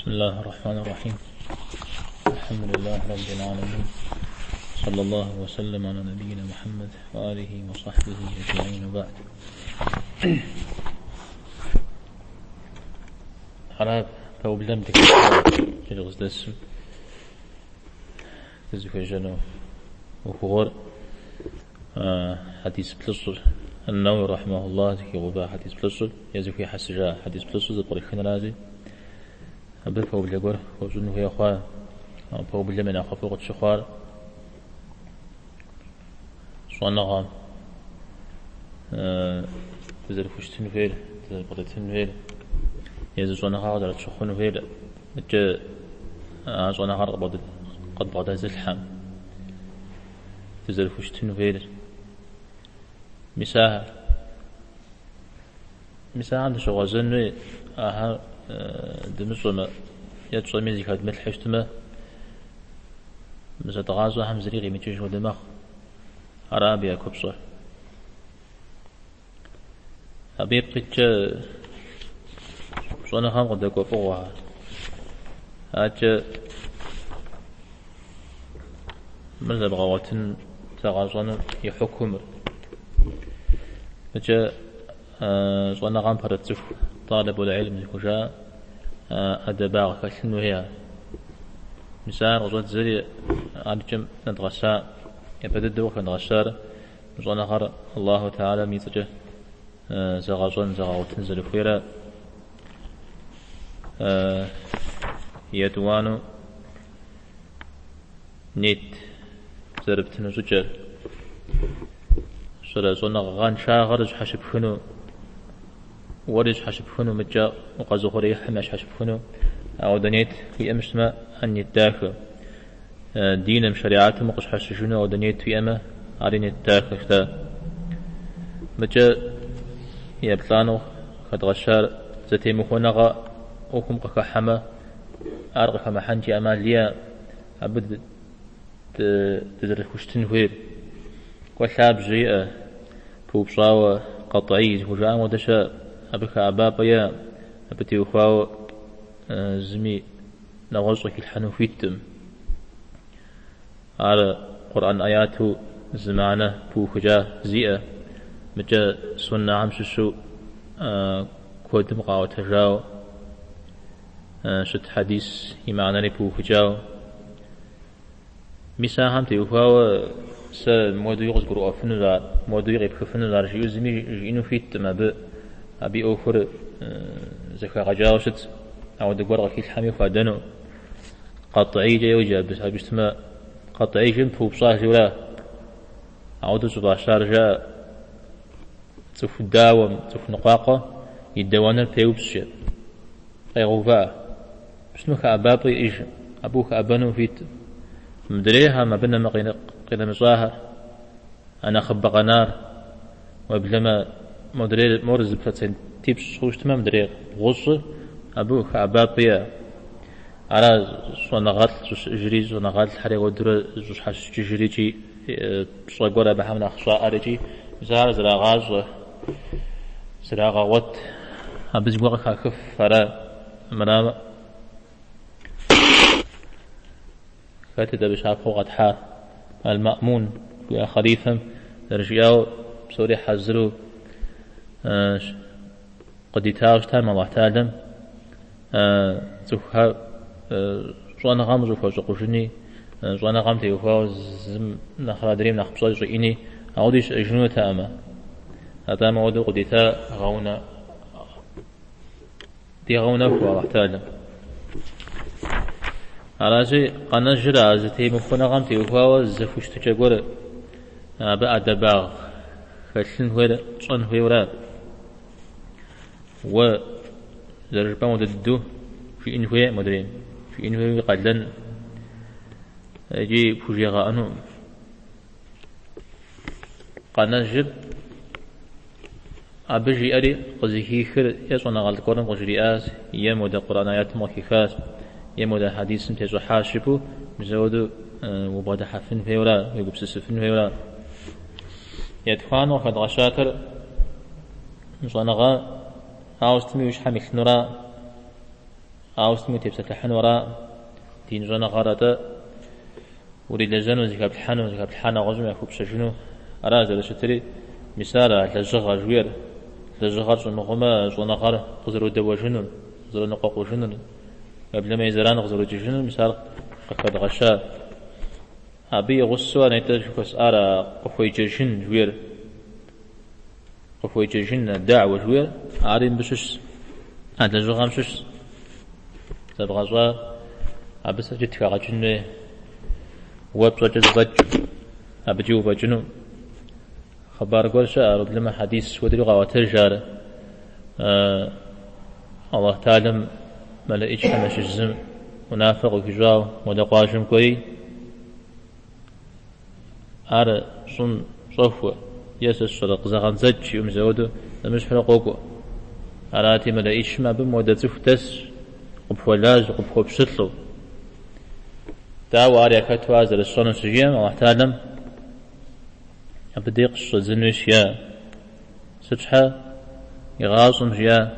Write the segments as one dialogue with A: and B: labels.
A: بسم الله الرحمن الرحيم الحمد لله رب العالمين صلى الله وسلم على نبينا محمد وآله وصحبه أجمعين وبعد Ара пэублэм дыхэтщ къыздэсым дызыхуежьэну ӏуэхугъуэр хьэдис плӏыщӏыр, Ан-Нэуи рахьимэхуллах зэхигъэува хьэдис плӏыщӏыр е зэхуихьэсыжа хьэдис плӏыщӏыр зэпкърыхынращи, абы пэублэ гуэр хуэщӏын хуей хъуа, пэублэм и нэхъыфӏу къытщыхъуар щӏэныгъэм дызэрыхущытын хуейр, дызэрыбгъэдэтын хуейр, езы щӏэныгъэр къызэрытщыхъун хуейр, икӏи а щӏэныгъэр къыдбгъэдэзылъхьэм дызэрыхущытын хуейр. Мис ахэр. Мис ахэм дыщыгъуэзэн хуей, ахэр дымыщӏэмэ е тщӏэми зыхэдмылъхьэу щытмэ, мы зэдгъащӏэхэм зыри къимыкӏыж хуэдэ мэхъу. Ара абы я купщӏэр. Абы ипкъ иткӏэ щӏэныгъэм къыдэкӏуэ фӏыгъуэхэр. Адэкӏэ мыр зэбгъэгъуэтын зэгъэщӏэным и хьукумыр. Мыкӏэ щӏэныгъэм пэрыт цӏыху тӏалибул гӏилм зыхужаӏэ ӏэдэбагъ хэлъын хуей ар. Мис ар къыщӏэддзэри адэкӏэ нэдгъэса, япэ дыдэу къыхэдгъэщар щӏэныгъэр Аллаху Тэхьэлам и цӏэкӏэ зэгъэщӏэн, зэгъэгъуэтын зэрыхуейрэ етӏуанэу нет зэрыптыну щӏыкӏэр, щӏэрэ щӏэныгъэншагъэр зыщхьэщыпхыну, уэри зыщхьэщыпхыну, мыкӏэ укъэзыухъуреихьым ящхьэщыпхыну, ауэдэ нет уиӏэм щытмэ, ар нет дахэ. Диным, шэриатым укъыщхьэщыжыну ауэдэ нет уиӏэмэ, ари нет дахэщ да. Мыкӏэ еплӏанэу хэдгъэщар зэтемыхуэныгъэ ӏуэхум къыхыхьэмэ, ар къыхэмыхьэнкӏи ӏэмал иӏэ, абы дызэрыхущытын хуейр. Кӏуэ лъабжьэ иӏэ, пыупщӏауэ къэтӏий зыхужаӏэм хуэдэ щыӏэ, абы хэӏэбапӏэ иӏэ, абы теухуауэ зыми нэгъуэщӏ къыхилъхьэну хуиткъым. Ар Къурӏэн ӏэяту зы мыхьэнэ пыухыкӏа зиӏэ, мыкӏэ суннэхэм щыщу куэдым къаӏуэтэжауэ щыт хьэдис и мыхьэнэри пыухыкӏауэ. Мис ахэм теухуауэ сэ мыуэдуи къызгурыӏуэфынущ ар, мыуэдуи къипхыфынущ ар жиӏэу зыми жиӏэну хуиткъым абы, абы и ӏуэхур зэхэгъэкӏауэ щытщ, ауэдэ гуэр къыхилъхьэми хуадэну. Къэтӏийкӏэ йоджэ абы, абы щытмэ, къэтӏий жиӏэм пыупщӏа жиӏэура? Ауэдэу щӏыфӏащар жаӏэ, цӏыху дауэм, цӏыху ныкъуакъуэ и дэуэныр пеупщӏ жаӏэ, къегъэувыӏэ. Щытмэ хэӏэбапӏэ иӏэжкъым, абы ухэӏэбэну ухуиткъым. Мыдрейхэм абы къинэмыщӏахэр, а нэхъыбэ къэнар, уеблэмэ модрейр мор зы процентипщӏ хъуу щытмэ, мыдрей бгъущӏыр абы хэӏэбапӏэ иӏэ. Ара щӏэныгъэлӏ щӏыщыӏэжри, щӏэныгъэлӏхэри ауэдурэ щӏыщхьэщыкӏыжри икӏи пщӏэ гуэр абыхэм нэхъ щӏаӏэр икӏи мис ар зрагъащӏэ, зрагъэгъуэт, абы зыгуэр къыхахыф, ара. Мырамэ, хэтыт абы щапхъэу къэтхьар? Аль-Маӏмун жиӏа хъалифэм зэрыжиӏауэ, псори хьэзыру къыдитауэ щытам Аллахь Тэхьэлам цӏыхухэр щӏэныгъэм щӏыхуэщӏыкъужыни, щӏэныгъэм теухуауэ зым нэхърэ адрейм нэхъ пщӏэ щӏиӏыни, ауэдэу щыӏэжынутэкъымэ. Атӏэ мыуэдэу къыдита гъэунэ Дигъэунэху Алыхь Тэхьэлам. Аращи, къэнэжыр а зэтемыхуэныгъэм теухуауэ зэхущытыкӏэ гуэр, абы ӏэдэбагъ хэлъын хуейр тщӏэн хуейуэра. Уэ зэрыжыпӏэм хуэдэ дыдэу жиӏэн хуейкъым модрейм, жиӏэн хуейуи къалэн икӏи пхужегъэӏэнукъым. Къэнэжыр абы жиӏэри къызыхихыр е щӏэныгъэлӏ гуэрым къыжриӏащ, е модэ Къурӏэн аятым къыхихащ, е модэ хьэдисым тещӏыхьащ жыпӏэу, мис ауэдэу убгъэдыхьэфын хуейуэра, уегупсысыфын хуейуэра. Етхуанэу къыхэдгъэщатэр щӏэныгъэ ауэ сытми уи щхьэм илъынура. Ауэ сытми утепсэлъыхьыну аракъым дин щӏэныгъэр, атӏэ урилэжьэну, зыхэплъхьэну, зыхэплъхьа нэгъуэщӏым яхупщэжыну ара зэрыщытри, мис ар а лэжьыгъэ жыхуиӏэр, лэжьыгъэр щӏымыгъумэ, щӏэныгъэр къызэродэуэжынур, къызэроныкъуэкъужынур, уеблэмэ и зэран къызэрокӏыжынур, мис ар къыхэдгъэща. Абы и гъусэу ар нетӏэ жыхуэсӏар а къыхуеджэжын жыхуиӏэр, къыхуеджэжын дэгьуэ жыхуиӏэр, ари мыбы щыщщ, а лэжьыгъэм щыщщ. Зэбгъэщӏа абы сэджыт хэгъэкӏын хуей, уэ пщӏэкӏэ зэфӏэкӏ, абыкӏи уфӏэкӏыну. Хъыбар гуэр щыӏэ, уеблэмэ хьэдис хуэдэри къаӏуэтэж ар. Аллахь Тэхьэлам мэлэӏичхэм ящыщ зым унафэ къыхуищӏауэ, модэ къуажэм кӏуэи, ар щӏым щӏэхуэ, е сэ сщӏэрэ къызэгъэндзэкӏ, жиӏэу мис ауэдэу зэмыщхьурэ къокӏуэ. Арати, мэлэӏичым абы модэ цӏыху дэсщ, къыпхуэлажьэу, къыпхуэпщылӏу. Дауэ ар яхэту ар зэрысщӏэнур щыжиӏэм, Аллахь Тэхьэлам абы дей къыщыщӏэдзын хуейщ, жиӏа. Сыт щхьэ игъащӏэм жиӏа,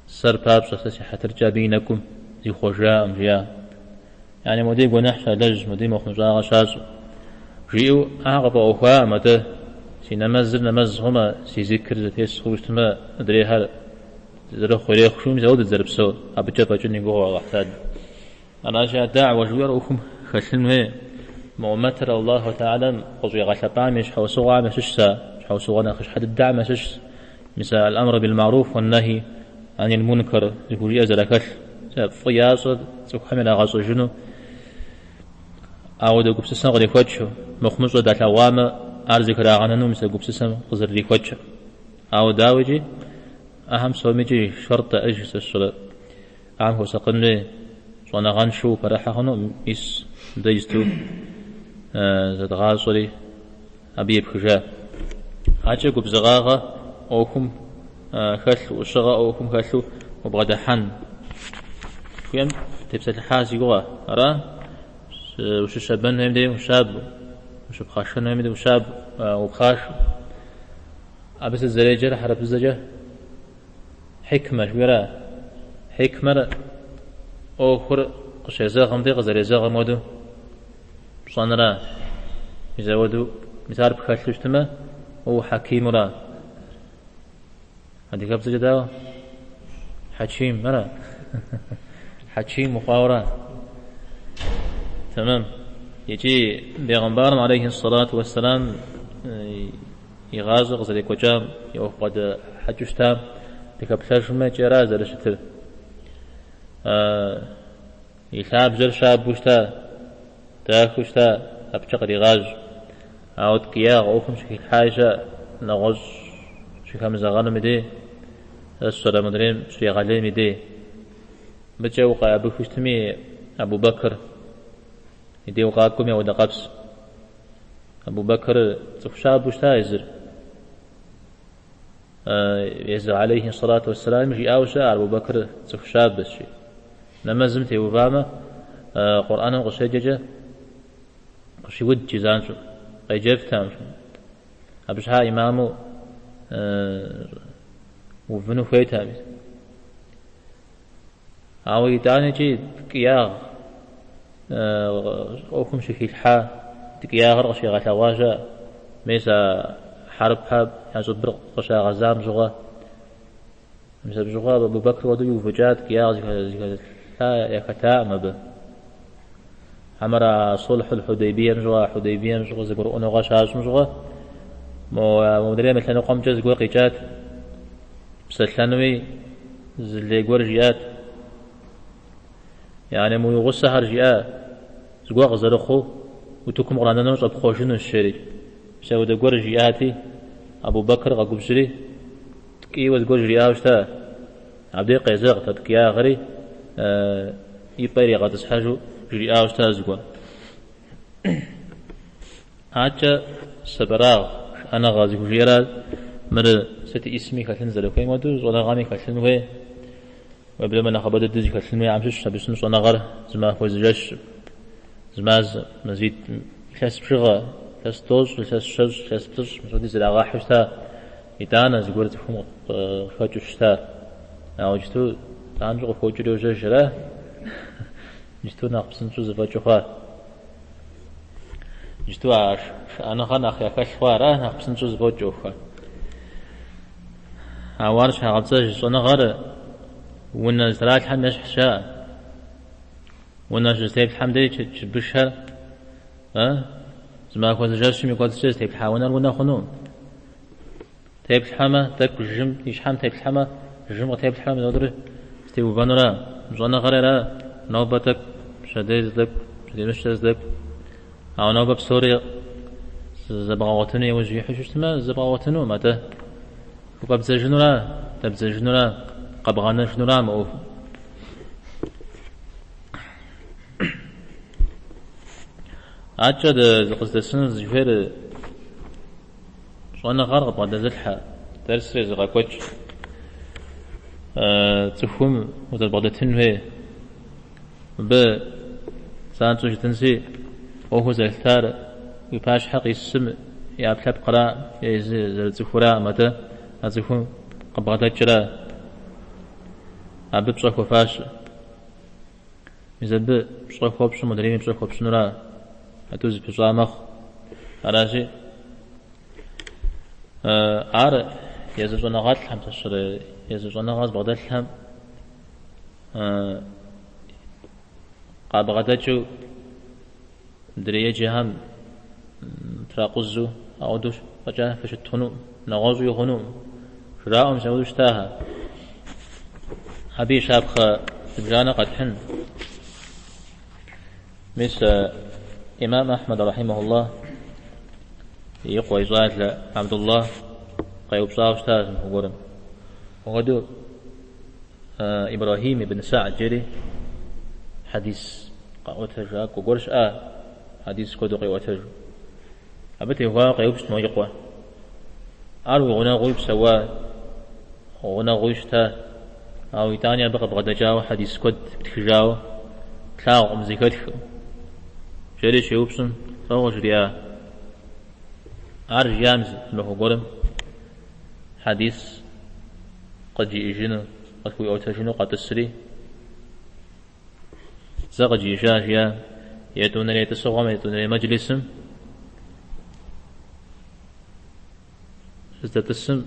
A: сэр папщӏэ, сэ си хьэтыркӏэ абы и нэкӏум зихъуэжакъым, жиӏа. Яни модей гуэныхь щалэжь, модей мыхъумыщӏагъэ щащӏ. Жиӏэу ахэр къыфӏэӏуэхуакъым, атӏэ си нэмэзыр нэмэз хъумэ, си зикр зэтес хъууэ щытмэ, адрейхэр зэрыхъу ирехъу жиӏэу мис ауэдэт зэрыпсэур, абыкӏэ фӏэкӏын и гугъэу Алыхь Тэхьэлам. Аращи, а дэгьуэ жыхуиӏэр ӏуэхум хэлъын хуей. Мы ӏумэтыр Аллаху Тэхьэлам къыщӏигъэлъэпӏам и щхьэусыгъуэхэм ящыщщ а, щхьэусыгъуэ нэхъыщхьэ дыдэхэм ящыщщ. Мис а аль-амр бил-маруф уан-нахи анил-мункар зыхужиӏэр зэрахэлъ, фӏы ящӏэр цӏыхухэм ирагъэщӏэжыну ауэдэ гупсысэм кърихуэкӏыу, мыхъумыщӏэ далъэгъуамэ, ар зыхрагъэнэну мис а гупсысэм къызэрырихуэкӏыр. Ауэ дауикӏи, ахэм псомикӏи шэртӏ яӏэж сэ сщӏэрэ, ахэм хуэсакъын хуей, щӏэныгъэншэу упэрыхьэ хъуну, мис дэ исту зэдгъащӏэри, Абы епхыжа. Акӏэ губзыгъагъэ ӏуэхум хэлъу, ӏущыгъэ ӏуэхум хэлъу убгъэдыхьэн жыхуиӏэм тепсэлъыхьа си гугъэ. Ара? Ущыщэбэн хуейм дей ущабэу, ущыпхъэшэн хуейм дей ущабэу, упхъашэу. Абы сыт зэреджэр хьэрыпыбзэкӏэ? Хьикмэ жыхуиӏэра? Хьикмэр ӏуэхур къыщезэгъым дей къызэрезэгъым хуэдэу пщӏэныра? Мис ауэдэу, мис ар пхэлъу щытмэ, уэ ухьэкимура? Адыгэбзэкӏэ дауэ? Хьэчим, ара? Хьэчим ухъуауэра? Тэмэм. Икӏи бегъымбарым алейхи сэлату уэсселам и гъащӏэр къызэрекӏуэкӏам, и ӏуэху бгъэдыхьэкӏэу щытам дыхэплъэжмэ, икӏи ара зэрыщытыр? И лъабжьэр щабэу щыта, дахэу щыта, абыкӏэ къригъажьэу. Ауэ ткӏиягъ ӏуэхум щыхилъхьаи щыӏэ, нэгъуэщӏ щыхэмызэгъэнум и дей, сэ сщӏэрэ мыдрейм щригъэлейм и дей. Мыбыкӏэ укъеӏэбыхыу щытми, Абу Бэкр и дей укъакӏуэми ауэдэ къабз. Абу Бэкр цӏыху щабэу щыта езыр. Езы алейхи сэлату уэсселам жиӏауэ щыӏэ ар Абу Бэкр цӏыху щабэщ жи. Нэмэзым теувамэ, Къурӏэным къыщеджэкӏэ къыщиудт жи занщӏэу, къеджэфтэкъым. Абы щхьа имаму увыну хуейтэкъым. Ауэ итӏанэкӏи ткӏиягъ ӏуэхум щыхилъхьа ткӏиягъыр къыщигъэлъэгъуа щыӏэ. Мис а хьэрыпхэм я щӏыбыр къыщагъэзам щыгъуэ, мис абы щыгъуэ Абу Бэкр хуэдэу иувыкӏа ткӏиягъ зыхэлъа яхэтакъым абы. Хьэмэрэ а сулхьул Хьудейбием щыгъуэ, Хьудейбием щыгъуэ зэгурыӏуэныгъэ щащӏым щыгъуэ, мо модрейм и лъэныкъуэмкӏэ зыгуэр къикӏат, псэлъэнуи зы лей гуэр жиӏат. Яни мы уи гъусэхэр жиӏа, зыгуэр къызэрыхъуу утыкум къранэну щӏэпхъуэжынущ, жери. Мис апхуэдэ гуэр жиӏати, Абу Бэкр къэгубжьри, ткӏийуэ зыгуэр жриӏауэ щыта. Абдей къезэгът а ткӏиягъри и пӏэ иригъэтӏысхьэжу жриӏауэ щыта зыгуэр. Акӏэ сэбэрагъ, шыӏэныгъэ зыхужиӏэра мыр сыт исми хэлъын зэрыхуейм хуэдэу щӏэныгъэми хэлъын хуей, уеблэмэ нэхъыбэ дыдэу зыхэлъын хуейхэм щыщщ абы щыщым щӏэныгъэр зы махуэ зы жэщ, зы мазэ, мазитӏ, илъэс бжыгъэ, илъэс тӏощӏ, илъэс щэщӏ, илъэс плӏыщӏ, мис апхуэдиз ирагъэхьу щыта, итӏанэ зыгуэр цӏыхум къыхэкӏыу щыта. Ауэ иджыту. Занщӏэу къыхокӏри йожьэж, ара? Иджыту нэхъ псынщӏэу зэфӏэкӏыу хъуа. Иджыту а шыӏэныгъэр нэхъ яхэлъ хъуа, ара? Нэхъ псынщӏэу зэфӏокӏ ӏуэхухэр. Ауэ ар щхьэгъэпцӏэжщ, щӏэныгъэр унэ зытралъхьэм ещхьщ жаӏэ. Унэ щызэтеплъхьэм дей чырбышхэр, зы махуэ зы жэщым и кӏуэцӏкӏэ зытеплъхьа унэр унэ хъунукъым. Теплъхьэмэ, тӏэкӏу жьым и щхьэм теплъхьэмэ, жьым къытеплъхьэмэ, мис ауэдурэ зэтеувэнура? Щӏэныгъэр ара? Нобэ тӏэкӏу, пщэдей зы тӏэкӏу, пщэдеймыщкӏэ зы тӏэкӏу. Ауэ нобэ псори зэбгъэгъуэтыну иужь уихьэу щытмэ, зэбгъэгъуэтынукъым, атӏэ хыфӏэбдзэжынура, дэбдзэжынура, къэбгъэнэжынура мы ӏуэхур? Адэкӏэ дыкъыздэсыну зыхуейр Щӏэныгъэр къыбгъэдэзылъхьэ, дэрсыр езыгъэкӏуэкӏ цӏыхум узэрыбгъэдэтын хуей. Мыбы занщӏэу жытӏэнщи, ӏуэхур зэлъытар уи пащхьэ къисым и ӏэпкълъэпкъра е езы зэрыцӏыхураӏым, атӏэ а цӏыхум къыбгъэдэкӏра, абы пщӏэ хуэфащэ. Мис абы пщӏэ хуэпщӏым, модрейми пщӏэ хуэпщӏынура, а тӏур зэпыщӏа мэхъу. Аращи, ар езы щӏэныгъэлӏхэм, сэ езы щӏэныгъэ зыбгъэдэлъхэм къабгъэдэкӏыу мыдрей еджэхэм тракъузэу ауэдэу фӏэкӏа фыщыт хъунукъым, нэгъуэщӏуи хъунукъым. Жраӏэу мис ауэдэу щытахэ. Абы и щапхъэ зыбжанэ къэтхьын. Мис имам Ахьмэд рахьимахуллах и къуэ и щӏалэ Абдуллах къеупщӏауэ щытащ махуэ гуэрым. Апхуэдэу Ибрахим ибн Сa'д жери хьэдис къэӏуэтэжакӏуэ гуэр щыӏа, хьэдис куэду къеӏуэтэжу. Абы теухуауэ къеупщӏт мо и къуэ. Ар уи гъунэгъууи псэуа, гъунэгъууи щыта, ауэ итӏани абы къыбгъэдэкӏауэ хьэдис куэд птхыжауэ тлъагъукъым, зэхэтхкъым. Жери щеупщӏым, лӏо къыжриӏа. Ар жиӏам зы махуэ гуэрым хьэдис къыджиӏэжыну, къытхуиӏуэтэжыну къэтӏысри, зэ къыджиӏэжа, жиӏа, етӏунэрей тӏысыгъуэм, етӏунэрей мэджлисым здэтӏысым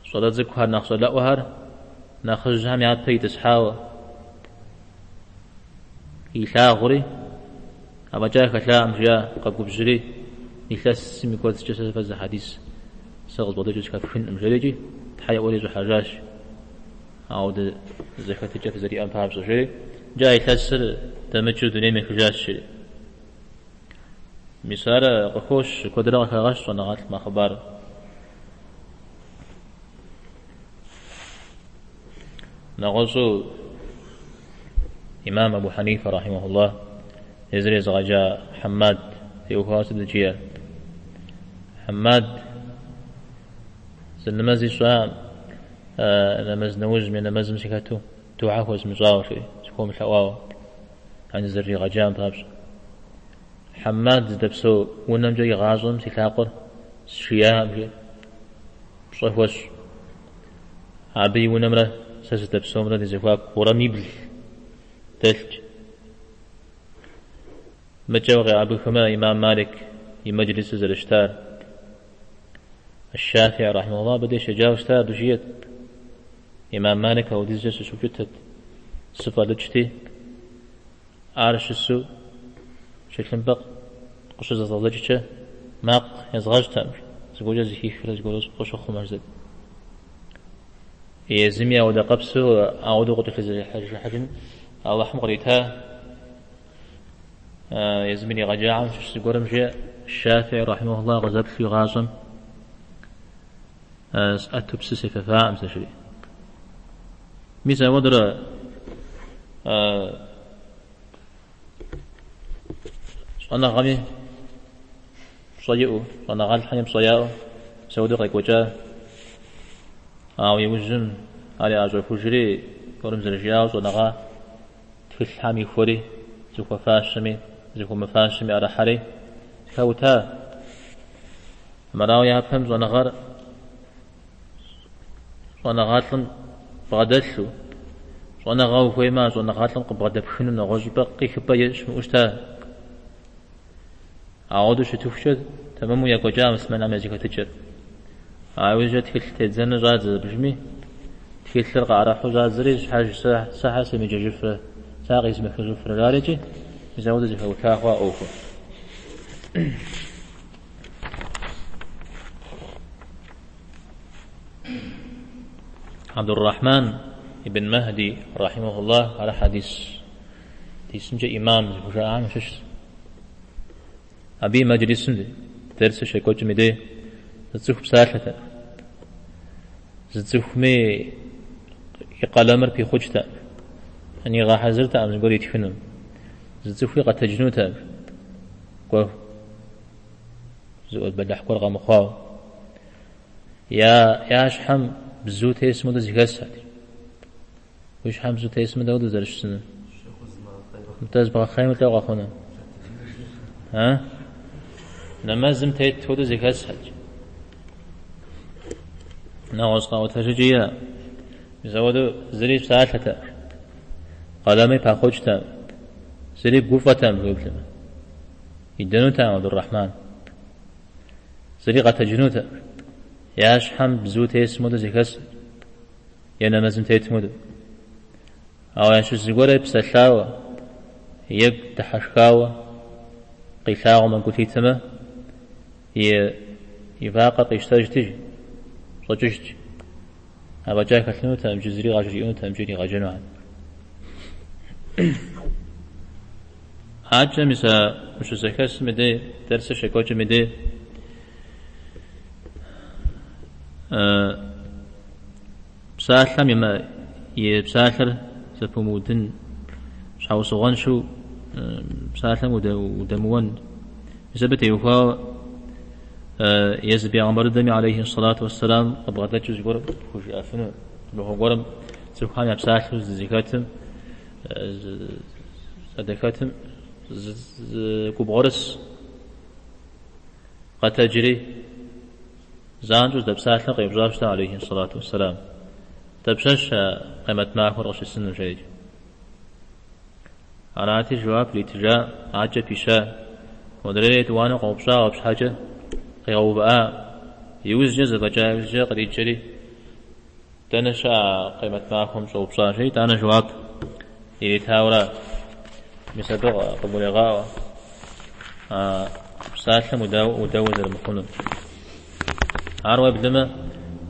A: щӏалэ цӏыкӏухэр, нэхъ щӏалэӏуэхэр нэхъыжьхэм япэ итӏысхьауэ илъагъури, афӏэкӏа хэлъакъым, жиӏа, къэгубжьри, илъэсым и кӏуэцӏкӏэ сэ фэ зы хьэдис сэ къызбгъэдэкӏыу зэхэфхынкъым, жери икӏи тхьэ еӏуэри щӏыхьэжащ. Ауэдэ зэхэтыкӏэ фызэриӏэм папщӏэ, жери, иджы а илъэсыр дэмыкӏыу дунейм ехыжащ, жери. Мис ар къыхощ, куэдрэ къыхагъэщ щӏэныгъэлӏым а хъыбарыр. Нэгъуэщӏу имам Абу Хьэнифэ, рахьимахуллах, езыр езыгъэджа Хьэммад теухуауэ сыт жиӏэр? Хьэммад зы нэмэзи сщӏакъым, нэмэз нэужьым е нэмэзым сыхэту дугьэ хуэзмыщӏауэ, жери, сыхуэмылъэӏуауэ, ар зэрыригъэджам папщӏэ. Хьэммад зыдэпсэу унэмкӏэ игъащӏэм си лъакъуэр сшиякъым, жиӏэ. Пщӏэ хуэсщӏу. Абы и унэмрэ сэ сыздэпсэумрэ ди зэхуаку уэрамибл дэлът. Мыкӏэ укъеӏэбыхмэ, имам Малик и мэджлисыр зэрыщытар. Аш-Шафии рахьимахуллах абы деж щеджауэ щыта, абы жиӏэт. Имам Малик ауэдизкӏэ сыщукӏытэт, сыфӏэлӏыкӏти, ар щысу тхылъымпӏэ къыщызэзгъэдзэкӏкӏэ макъ езгъэщӏтэкъым, зыгуэркӏэ зэхихрэ зыгуэру къыщыхъумэ жызэт. Езыми ауэдэ къабзэу ауэдэу къыкӏэлъызэрихьэжын Алыхьым кърита езым иригъэджахэм щыщ зыгуэрым жеӏэ, Шафии рахьимахуллах къызэплъу игъащӏэм сӏэту псы сефэфакъым сэ жери. Мис ауэдурэ щӏэныгъэми пщӏэ иӏэу, щӏэныгъэлӏхэми пщӏэ яӏэу мис ауэдэу къекӏуэкӏа. Ауэ иужьым ар яӏэщӏэхужри, гуэрым зэрыжиӏауэ, щӏэныгъэ тхылъхэм ихуэри, зыхуэфащэми, зыхуэмыфащэми ӏэрыхьэри зэхаута. Мырауэ япэм щӏэныгъэр щӏэныгъэлӏым бгъэдэлъу. Щӏэныгъэ ухуеймэ, а щӏэныгъэлӏым къыбгъэдэпхыну нэгъуэщӏыпӏэ къихыпӏэ щымыӏэу щыта. Ауэдэу щытыхукӏэ тэмэму екӏуэкӏа муслъымэнхэм я зэхэтыкӏэр. А иужькӏэ тхылъ тедзэну щӏадзэ абыжми, тхылъыр къаӏэрыхьэу щӏадзэри, щхьэж сэ щхьэ семыджэжыфрэ, сэ къизмыхыжыфрэ жарикӏи, мис ауэдэу зэхэута хъуа ӏуэхур. Абдуррахьман ибн Махди, рахьимахуллах, ар хьэдис хьэдисымкӏэ имам зыхужаӏам щыщщ. Абы и мэджлисым дерсыр щекӏуэкӏым и дей зы цӏыху псалъэтэкъым. Зы цӏыхуми и къалэмыр пихъукӏтэкъым, нигъэхьэзыртэкъым зыгуэр итхыну. Зы цӏыхуи къэтэджынутэкъым, кӏуэ зы бэлыхь гуэр къэмыхъуауэ. Я щхьэм бзу тесым хуэдэу зэхэсхэт. Уи щхьэм бзу тесмэ, дауэдэу зэрыщысынур? Нтӏэ, зыбгъэхъеймэ, лӏо къэхъуну? А? Нэмэзым тет хуэдэу зэхэсхэт. Нэгъуэщӏ къэӏуэтэжыкӏи иӏэ. Мис ауэдэу зыри псалъэтэкъым. Къалэми пахъукӏтэкъым. Зыри гуфӏэтэкъым, уеблэмэ. Идэнутэкъым Абдуррахьман. Зыри къэтэджынутэкъым. Я щхьэм бзу тесым хуэдэу зэхэсхэт. Е нэмэзым тетым хуэдэу. Ауэ ящыщ зыгуэрэ псэлъауэ, е дыхьэшхауэ къилъагъумэ, гу лъитэмэ, и вакъэр къищтэжти, щӏэкӏыжт. Афӏэкӏа хэлъынутэкъым, иджы зыри къажриӏэнутэкъым, иджы иригъэджэнухэм. Акӏэ мис а ущызэхэсым и дей, дерсыр щекӏуэкӏым и дей, Псалъэм и псалъэр зэпумыудын, щхьэусыгъуэншэу псалъэм удэмыуэн. Мис абы теухуауэ езы бегъымбар дыдэми алейхи сэлату уэсселам къыбгъэдэкӏыу зыгуэр пхужыӏэфыну. Махуэ гуэрым цӏыхухэм я псалъэу здызэхэтым, зэдэхэтым зы губгъуэрыс къэтэджри, Занщӏэу здэпсалъэм къеупщӏащ щыта, алейхи сэлату уэсселам. Дапщэщ а къемэт махуэр къыщысынур, жери. Арати, жэуап иритыжа, акӏэ пища. Модрейр етӏуанэу къэупщӏауэ абы щхьэкӏэ къигъэувыӏа. Иужькӏэ зэфӏэкӏа иужькӏэ къриджэри, дэнэ щыӏэ а къемэт махуэм щӏэупщӏащ, итӏанэ жэуап иритауэра. Мис абы къыбгурегъаӏуэ а псалъэм удэуэ зэрымыхъунур. Ар уеблэмэ,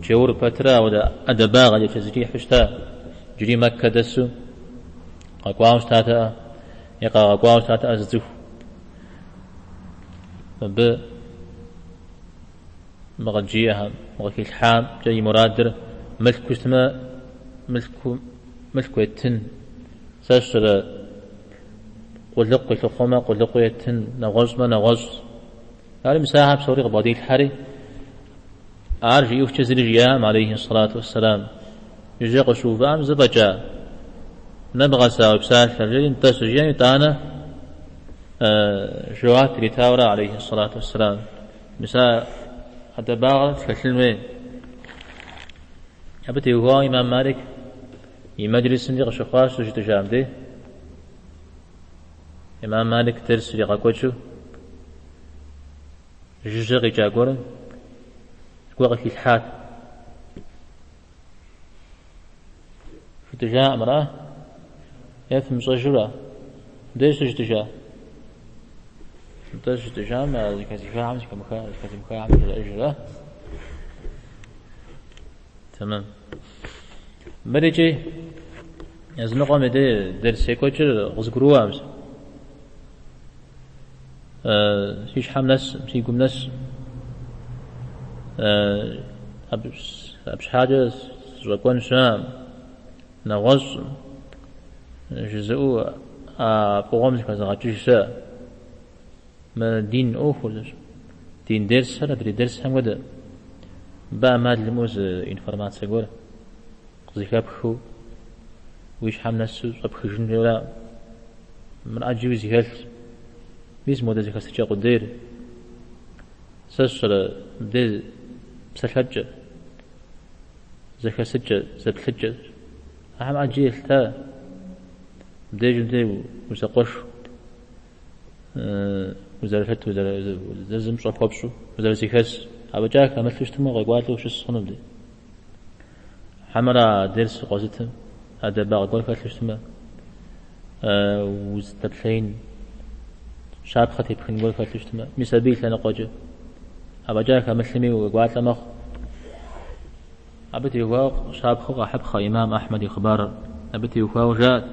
A: джаур пэтрэ ауэдэ ӏэдэбагъэкӏэ зрихьэу щыта, иджыри Мэккэ дэсу къэкӏуауэ щытатэӏэ, е къагъэкӏуауэ щытатэӏэ зы цӏыху. Мыбы мы къыджиӏэхэм, мы къыхилъхьамкӏэ и мурадыр мылъку щытмэ, мылъку, мылъку еттын, сэ сщӏэрэ къулыкъу къилъыхъуэмэ, къулыкъу еттын, нэгъуэщӏмэ, нэгъуэщӏ. Ари мис ахэр псори къыбгъэдилъхьэри, ар жиӏэхукӏэ зыри жиӏакъым, алейхи сэлату уэсселам. Иужькӏэ къыщыувыӏам зэфӏэкӏа, нэбгъэса уи псалъэр, жери нтӏэ щыжиӏэм, итӏанэ жэуап иритауэра, алейхи сэлату уэсселам. Мис а ӏэдэбагъэр тхэлъын хуей. Абы теухуауэ имам Малик и мэджлисым дей къыщыхъуащ щыжытӏыжам дей. Имам Малик дерс иригъэкӏуэкӏыу жыжьэ къикӏа гуэрым зыгуэр къыхилъхьат. Жытӏыжаӏым, ара? Е фымыщӏэжура? Мыбдеж щыжытӏыжа? Нтӏэ щыжытӏыжам, а зэхэзыхахэм, зэхэзымыхахэм жаӏэжра? Тэмэм. Мыр икӏи языныкъуэм и дей дерс екӏуэкӏыр къызгурыӏуэкъым сэ. Си щхьэм нэсым, си гум нэсым. Абы щхьэкӏэ сыщӏэкӏуэн щыӏэкъым, нэгъуэщӏым, жызыӏэу а фӏыгъуэм зыхэзыгъэкӏыж щыӏэ. Мы дин ӏуэхур, дин дерсхэр адрей дерсхэм хуэдэ. Мыбы ӏэмал имыӏэу зы информацие гуэр къызэхэпхыу уи щхьэм нэсу щӏэпхыжын хуейуэра. Мыр ӏэджэуи зэхэлъщ. Мис модэ зэхэсыкӏэ къудейр. Сэ сщӏэрэ мыбдеж псэлъэкӏэ, зэхэсыкӏэ, зэплъыкӏэ. Ахэм ӏэджи елъыта, мыбдежым дей узэкъуэшу, узэрыхэт, зыр зым пщӏэ хуэпщӏу, узэрызэхэс. Афӏэкӏа хэмылъу щытмэ, укъекӏуалӏэу ущыс хъуну мыбдеж. Хьэмэрэ а дерс къозытым ӏэдэбагъ гуэр хэлъу щытмэ, узыдэплъеин, щапхъэ тепхын гуэр хэлъу щытмэ, мис абы и лъэныкъуэкӏэ. Афӏэкӏа хэмылъми укъекӏуалӏэ мэхъу. Абы теухуауэ щапхъэу къэхьыпхъэ имам Ахьмэд и хъыбарыр. Абы теухуауэ жаӏэт,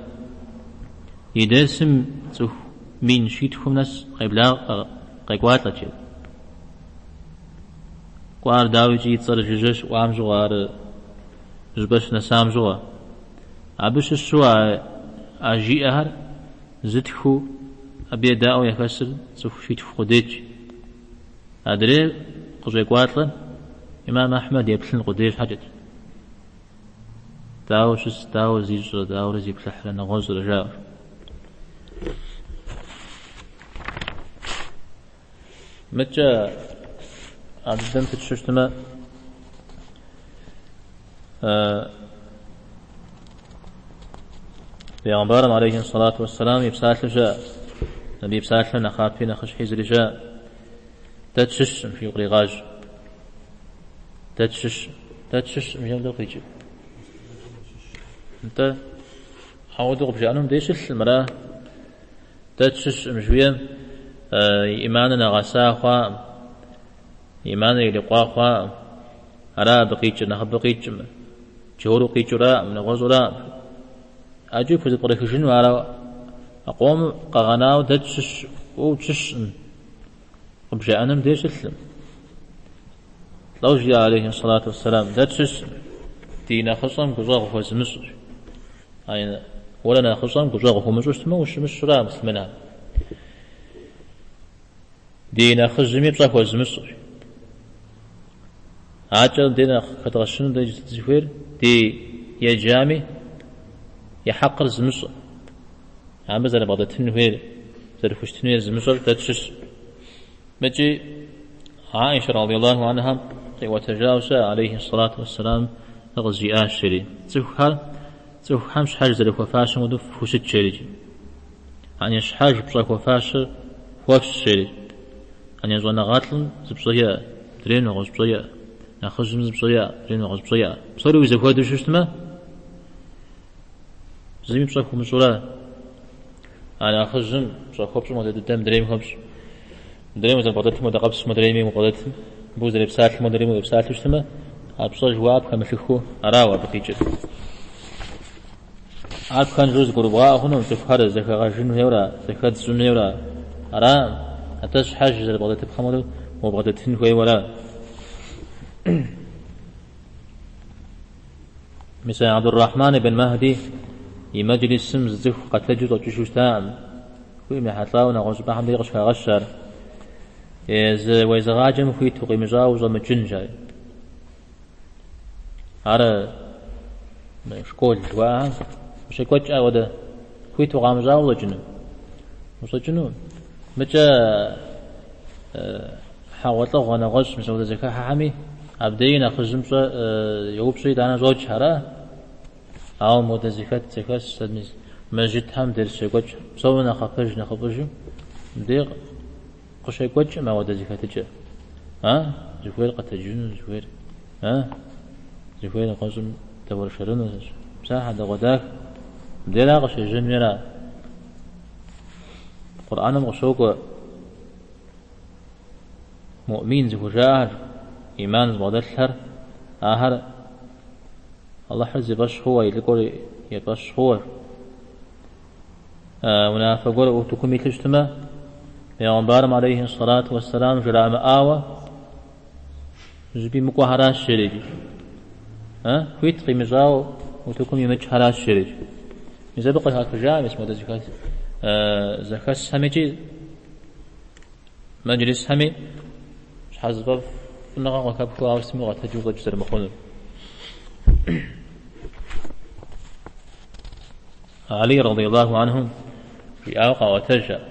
A: и дерсым цӏыху 1700 нэс къекӏуалӏэт жи. Кӏуар дауикӏи и цӏэр жыжьэ щыӏуам щыгъуэ, ар щӏыпӏэ щынэсам щыгъуэ. Абы щыщу а жиӏэхэр зытхыу абы едаӏуэу яхэсыр цӏыху щитху къудейт. Адрейр къыщӏекӏуалӏэр имам Ахьмэд еплъын къудей щхьэкӏэт. Дауэ щыс, дауэ зищӏрэ, дауэрэ зиплъыхьрэ, нэгъуэщӏрэ жаӏэу. Мыдкӏэ а дыдэм пытщэу щытмэ, Бегъымбарым алейхи сэлату уэсселам и псалъэ щыӏэ, абы и псалъэм нэхъапи нэхъыщхьи зыри щыӏэ. Дэ тщыщкъым, жиӏэу къригъажьэ. Дэ тщыщкъым. Дэ тщыщкъым, жиӏэм дэ къикӏыр. Нтӏэ, ауэдэу къыбжаӏэнум дей щылъым, ара? Дэ тщыщкъым, жиӏэм и ӏиманыр нэгъэса хъуакъым, и ӏиманыр ирикъуа хъуакъым. Ара абы къикӏыр, нэхъыбэ къикӏым, джауру къикӏыураӏым, нэгъуэщӏураӏым. Ӏэджи пхузэпкърыхыжыну ар а къомым къэгъэнауэ дэ тщыщ, уэ утщыщкъым, къыбжаӏэным дей щылъым. Лӏо жиӏа алейхи сэлату уэсселам, дэ тщыщкъым, ди нэхъыщӏэм гущӏэгъу хуэзымыщӏыр. Уэрэ нэхъыщӏэм гущӏэгъу хуумыщӏу щытмэ, ущымыщура муслъымэнхэм? Ди нэхъыжьми пщӏэ хуэзымыщӏыр. Акӏэ дэ нэхъ хэдгъэщыну дэ дызыхуейр ди еджами и хьэкъыр зымыщӏэр, абы зэрыбгъэдэтын хуейр, зэрыхущытын хуейр зымыщӏэр дэ тщыщ. Мыкӏи Аиша радиаллаху анхам къиӏуэтэжауэ щыӏэ, алейхи сэлату уэсселам къызжиӏащ, жери. Цӏыхухэр цӏыхухэм щхьэж зэрыхуэфащэм хуэдэу фыхущыт, жери. Ани щхьэж пщӏэ хуэфащэр хуэфщӏ, жери. Ани щӏэныгъэлӏым зы пщӏэ иӏэ, мыдрейм нэгъуэщӏ пщӏэ иӏэ, нэхъыжьым зы пщӏэ иӏэ, мыдрейм нэгъуэщӏ пщӏэ иӏэ. Псори уи зэхуэдэу щытмэ, зыми пщӏэ хуумыщӏурэ, а нэхъыжьым пщӏэ хуэпщӏым хуэдэ дыдэ мыдрейм хуэпщӏ. Мыдрейм узэрыбгъэдэтым хуэдэ къабзэу мыдрейми убгъэдэтым, абы узэрепсалъэм мыдрейми уепсалъэу щытмэ, а пщӏэ жыхуаӏэр пхэмылъыххэу арауэ абы къикӏыр. Ар пхэнжу зыгурыбгъаӏуэ хъуну, цӏыхухэр зэхэгъэжын хуейуэрэ, зэхэдз щӏын хуейуэрэ аракъым, атӏэ щхьэж зэрыбгъэдэтыпхъэм хуэдэу убгъэдэтын хуейуэ ара. Мис а Абдуррахьман ибн Махди и мэджлисым зы цӏыху къэтэджу щӏэкӏыжу щытакъым. Хуейм ехьэлӏауэ нэгъуэщӏ щӏыпӏэхэм дей къыщыхагъэщ ар. Езы уезыгъаджэм хуит укъимыщӏауэ ущӏэмыкӏын жаӏэ. Ар школ жыхуаӏэхэм къыщекӏуэкӏ ауэдэ хуит укъамыщӏауэ ущӏэкӏыну? Ущӏэкӏыну. Мыкӏэ хьэгъуэлӏыгъуэ нэгъуэщӏ мис ауэдэ зэхыхьэхэми абдеи нэхъыжьым пщӏэ йоупщӏри итӏанэ щӏокӏ, ара? Ауэ модэ зэхэт зэхэс мэжджытхэм дерс щекӏуэкӏ псоми нэхъапэж нэхъыфӏыжу мыбдей къыщекӏуэкӏым ауэдэ зэхэтыкӏэ. А? Зыхуейр къэтэджыну, зыхуейр, а? Зыхуейр нэгъуэщӏым дэуэршэрыну, псалъэ хьэдэгъуэдахэ. Мыбдейра къыщежьэн хуейра? Къурӏэным къыщокӏуэ муӏмин зыхужаӏэр, иман зыбгъэдэлъхэр, ахэр Алыхьыр зи фӏэщ хъууэ, и лӏыкӏуэр и фӏэщ хъууэ. Унафэ гуэр утыкум илъу щытмэ, Бегъымбарым алейхи сэлату уэсселам жрамыӏауэ, зыщӏыпӏи мыкӏуэхэращ жери. Хуит къимыщӏауэ утыкум имыкӏхэращ жери. Мис абы къыхахыжа, мис модэ зэхэсхэм икӏи мэджлисхэми щхьэзыфӏэфӏыныгъэ къыхэпхыу ауэ сытми укъэтэджу ущӏэкӏ зэрымыхъунур. Алий радиаллаху анхум жиӏауэ къаӏуэтэж ар.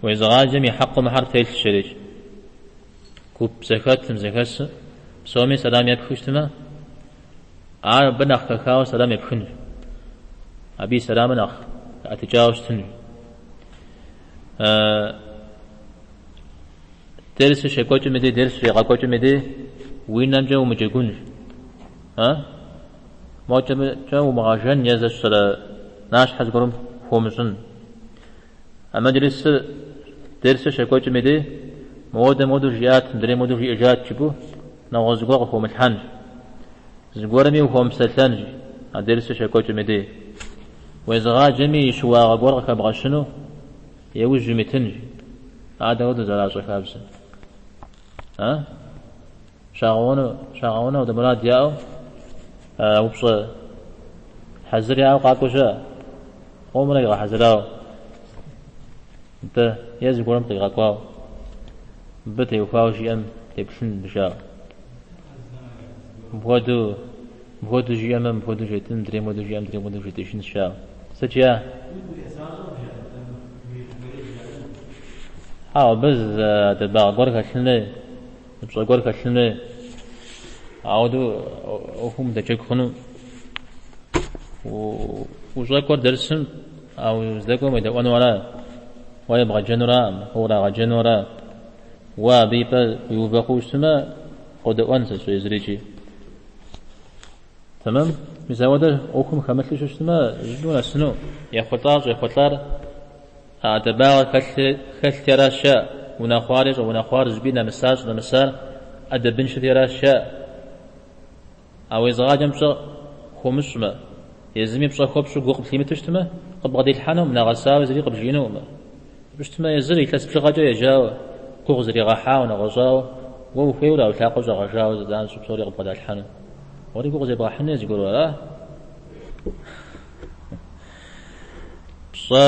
A: Уезыгъаджэм и хьэкъыу мыхьэр телъщ жери. Гуп зэхэтым, зэхэсым псоми сэлам епхыу щытмэ, Ар абы нэхъ хэхауэ сэлам епхынщ. Абы и сэламыр нэхъ хэӏэтыкӏауэ щытынщ. Дерсыр щекӏуэкӏым и дей, дерс щригъэкӏуэкӏым и дей уи нэмкӏэ умыджэгунщ. Мокӏэ-мыкӏэ умыгъэжэн е зэщэрэ нащхьэ зыгуэрым хуомыщӏын. А мэджлисыр дерсыр щекӏуэкӏым и дей моуэдэ моуэдэу жиӏат, мыдрей моуэдэу жиӏэжат жыпӏэу нэгъуэщӏ зыгуэр къыхомылъхьэнщ. Зыгуэрми ухуэмыпсэлъэнщ а дерсыр щекӏуэкӏым и дей. Уезыгъаджэми и щыуагъэ гуэр къыхэбгъэщыну иужь уимытынщ. Ар дауэдэу зэращӏэ хабзэ? А? Щагъэуэну, щагъэуэну апхуэдэ мурад яӏэу, упщӏэ хьэзыр яӏэу къакӏуэу щыӏэ? Къомрэ игъэхьэзырауэ. Нтӏэ, е зыгуэрым къигъэкӏуауэ. Мыбы теухуауэ жиӏэм теплъын жаӏэу. Мыпхуэдэу, мыпхуэдэу жиӏэмэ, мыпхуэдэу жетӏын, мыдрей мыуэдэу жиӏэм, мыдрей мыуэдэу жетӏыжынщ жаӏэу. Сыт жиӏа? Хьэуэ, абы зы ӏэдэбагъ гуэр хэлъын хуей. Пщӏэ гуэр хэлъын хуей. Ауэдэу ӏуэхум удэджэгу хъуну. Ущӏэкӏуэр дерсым, а уздэкӏуэм уедэӏуэну ара? Уэ ебгъэджэнуракъым, уэ урагъэджэну ара? Уэ абы и пӏэ уиувэ хъууэ щытмэ, къодэӏуэн сэ сщӏэ езырикӏи. Тэмэм, мис ауэдэ ӏуэхум хэмылъу щытмэ, зыщӏыпӏи унэсыну. Ехъулӏар щӏехъулӏар а ӏэдэбагъэр хэлъти аращ жаӏэ, унэхъуари щӏэунэхъуар зыщӏыпӏи нэмысар щӏэнэмысар ӏэдэбыншэти аращ жаӏэ. А уезыгъаджэм пщӏэ хуомыщӏмэ, езыми пщӏэ хуэпщӏу гу къыплъимытэу щытмэ, къыбгъэдилъхьэнукъым, нэгъэсауэ зыри къыбжиӏэнукъым. Щытмэ, езыр илъэс бжыгъэкӏэ еджауэ, гугъу зригъэхьауэ, нэгъуэщӏауэ, уэ ухуейуэра уи лъакъуэ щӏэгъэжауэ занщӏэу псори къыбгъэдалъхьэну? Уэри гугъу зебгъэхьын хуей зыгуэру, ара? Пщӏэ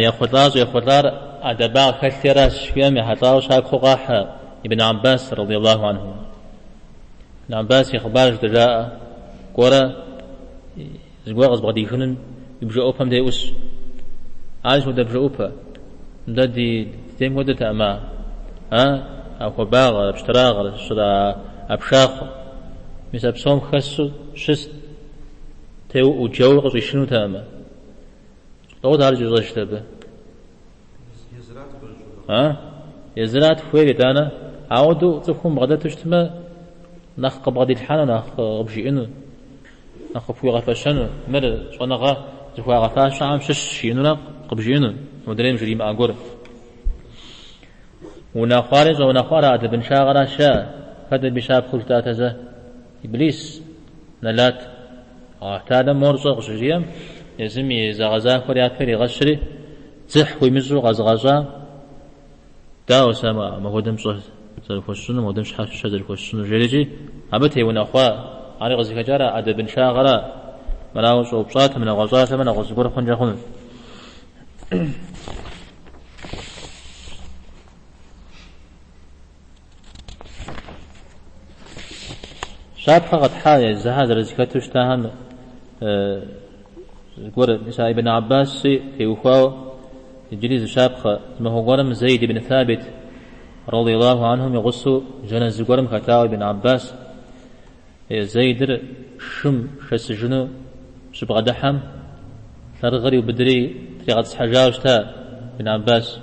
A: ехъулӏар щӏехъулӏар ӏэдэбагъ хэлъти аращ, жиӏэм ехьэлӏауэ щапхъэу къахь Ибн Аббас, радиаллаху анху. Ибн Аббас и хъыбар жыдэжаӏэ, кӏуэрэ зыгуэр къызбгъэдихынум и бжэӏупэм дей ӏусщ. Ар сыт хуэдэ бжэӏупэ? Дэ ди дейм хуэдэтэкъым а, а, а хуабагъэр, а пщтырагъэр, щыра а пшахъуэр. Мис а псом хэсу щыст, теуӏуэу, джэуэ къыщӏишынутэкъым. Лӏот ар щӏищӏэжт абы? А? Езырат хуейр итӏанэ, ауэдэу цӏыхум бгъэдэту щытмэ, нэхъ къыбгъэдилъхьэну, нэхъ къыбжиӏэну, нэхъ къыпхуигъэфэщэну, мыр щӏэныгъэ зыхуагъэфащэхэм щыщщ жиӏэнурэ къыбжиӏэну, модрейм жримыӏэ гуэр. Унэхъуари щӏэунэхъуар а ӏэдэбыншагъэращ жаӏэ, хэт абы и щапхъэу жытӏатэ зэ? Иблис, нэлат. Аллахь Тэхьэлам мор щӏэ къыщыжриӏэм, езым и зэгъэзахуэр япэ иригъэщри, дзыхь хуимыщӏу къэзыгъэщӏа, дауэ сэ мыхуэдэм пщӏэ зэрыхуэсщӏынур, мыхуэдэм щхьэщэ зэрыхуэсщӏынур, жерикӏи, абы теунэхъуа, ари къызыхэкӏар а ӏэдэбыншагъэра, мырауэ щӏэупщӏатэмэ, нэгъуэщӏатэмэ, нэгъуэщӏ зыгуэр хъункӏэ хъунут. Щапхъэ къэтхьа езыхэр зэрызэхэту щытахэм зыгуэр, мис а Ибн Аббаси теухуауэ иджыри зы щапхъэ, зы махуэ гуэрым Зейд ибн Табит радиаллаху анхум и гъусэу жэназы гуэрым хэтауэ Ибн Аббас Зейдыр шым шэсыжыну щыбгъэдыхьэм лъэрыгъыр иубыдри тригъэтӏысхьэжауэ щыта Ибн Аббас.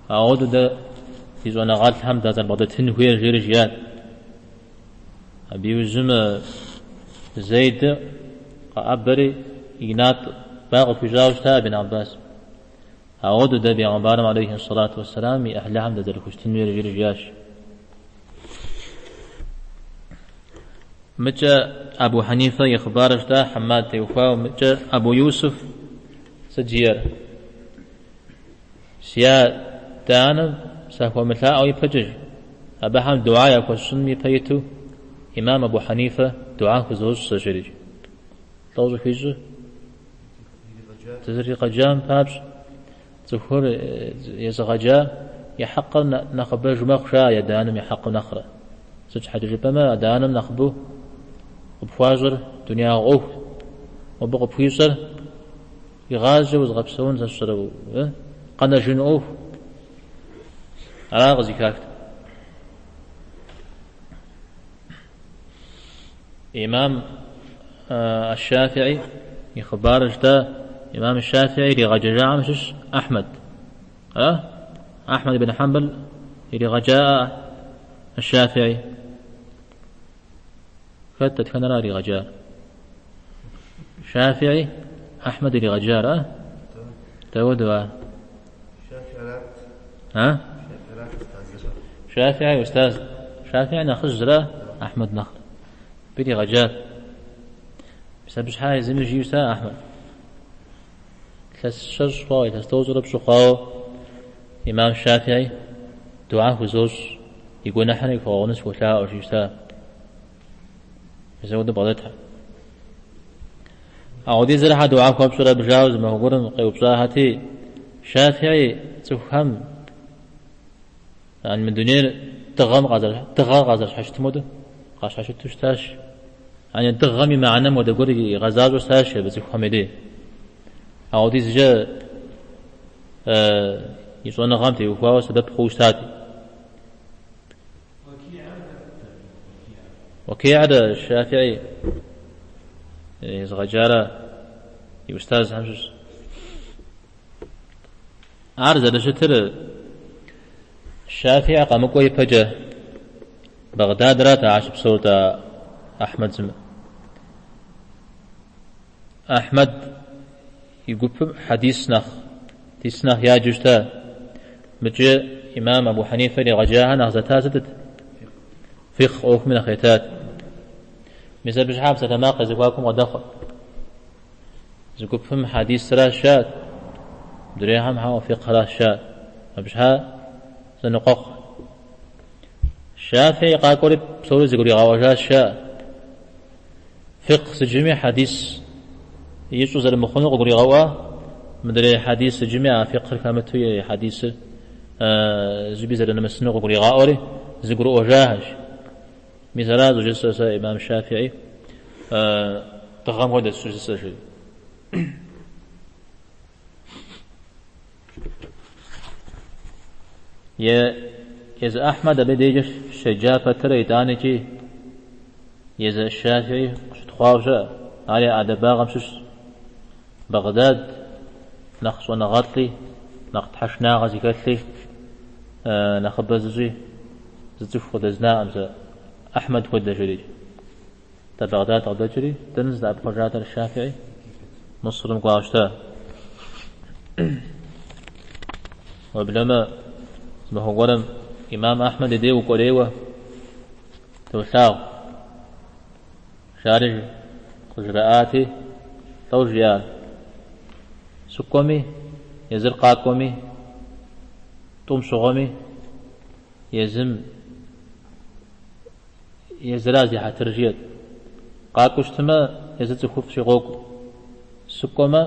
A: Ауэдэу дэ ди щӏэныгъэлӏхэм дазэрыбгъэдэтын хуейр жери жиӏат. Абы иужьым Зейд къэӏэбэри и натӏ ба къыхуищӏауэ щыта Ибн Аббас. Ауэдэу дэ бегъымбарым алейхи сэлату уэсселам и ӏыхьлыхэм дазэрыхущытын хуейр жери жиӏащ. Мыкӏэ Абу Хьэнифэ и хъыбарыр жытӏа Хьэммад теухуауэ, мыкӏэ Абу Юсуф сыт жиӏэр? Си адэ-анэм сахуэмылъаӏуэу ипэкӏэ, абыхэм дугьэ яхуэсщӏыным ипэ иту, имам Абу Хьэнифэ дугьэ хузощӏ сэ жерикӏ. Лӏо щӏыхуищӏыр? Дызэригъэджам папщӏэ, цӏыхур езыгъэджа и хьэкъыр нэхъыбэж мэхъу, жаӏэ адэ-анэм и хьэкъым нэхърэ. Сыт щхьэкӏэ жыпӏэмэ, адэ-анэм нэхъыбэу къыпхуащӏэр дунягъэ ӏуэху, мобы къыпхуищӏэр Игъащӏэ узыгъэпсэун сэ сщӏэрэ, къэнэжын ӏуэху. Ара къызыхахт. Имам аш-Шафии и хъыбарыр жытӏа, Имам аш-Шафии иригъэджэжахэм щыщ Ахьмэд. А? Ахьмэд ибн Хьэмбэл иригъэджа аш-Шафии. Хэт дэтхэнэра иригъэджар? Шафии Ахьмэд иригъэджар, а? Дауэдэу ар? А? Шафии устаз. Шафии нэхъыжьра Ахьмэд нэхъ? Абы иригъэджат. Мис абы щхьа езыми жиӏэу щыта Ахьмэд. Илъэс щэщӏ хъуауэ, илъэс тӏощӏрэ пщӏы хъуауэ имам Шафии дуа хузощӏ, и гуэныхьыр къыхуэгъэгъуну сыхуолъаӏуэ, жиӏэу щыта. Мис апхуэдэу бгъэдэтхэр. Ауэдизрэ щхьэ дуа хуэпщӏрэ абы жаӏэу зы махуэ гуэрым къеупщӏахэти, Шафии цӏыхухэм мы дунейр дыгъэм дыгъэ къазэрыщхьэщытым хуэдэу къащхьэщыту щытащ. Яни дыгъэм и мыхьэнэм хуэдэ гуэр игъэзащӏэу щытащ абы цӏыхухэм я дей. Ауэдизкӏэ и щӏэныгъэм теухуауэ сэбэп хъууэ щытат. Уэкиӏэр Шафии езыгъэджара и устазхэм щыщ. Ар зэрыщытыр Шафии къэмыкӏуэ ипэкӏэ Багдадрат ар щыпсэурт Ахьмэд сымэ. Ахьмэд и гупым хьэдис нэхъ, хьэдис нэхъ яджу щыта. Мыкӏэ имам Абу Хьэнифэ иригъэджахэр нэхъ зэтар сытыт? Фикъх ӏуэхуми нэхъ етат. Мис абы щхьа псалъэмакъ я зэхуакум къыдэхъуэ. Зы гупым хьэдисращ жаӏэт, мыдрейхэм хьэуэ фикъхращ жаӏэт. Абы щхьа зэныкъуэкъу. Шафии къакӏуэри псори зыгуригъэӏуэжащ жаӏэ. Фикъ зыджми хьэдис ищӏу зэрымыхъунур къыгуригъэӏуа, мыдрей хьэдис зыджми а фикъыр хэмыту и хьэдисыр зыби зэрынэмысынур къыгуригъаӏуэри зыгурыӏуэжахэщ. Мис ара щӏыжысӏэр сэ имам Шафии дыгъэм хуэдэщ щӏыжысӏэр жи. Е езы Ахьмэд абы дежкӏэ щеджа пэтрэ итӏанэкӏи езы Шафии къыщытхъуауэ щыӏэ, ар я ӏэдэбагъэм щыщщ. Багдад нэхъ щӏэныгъэлӏи, нэхъ тхьэшынагъэ зыхэлъи, нэхъыбэ зыщӏи зы цӏыху къыдэзнаӏым сэ, Ахьмэд хуэдэ жери. Дэ Багдад къыдэкӏри, дэнэ здэӏэпхъуэжатэр Шафии? Мысырым кӏуауэ щыта. Уеблэмэ, зы махуэ гуэрым имам Ахьмэд и дей укӏуэрейуэ долъагъу. Жари къыжраӏати, лӏо жиӏа. Сыкӏуэми, езыр къакӏуэми, тӏум щыгъуэми, езым Езыра зи хьэтыр жиӏэт. Къакӏуэу щытмэ, езыр цӏыхуфӏщи къокӏуэ. Сыкӏуэмэ,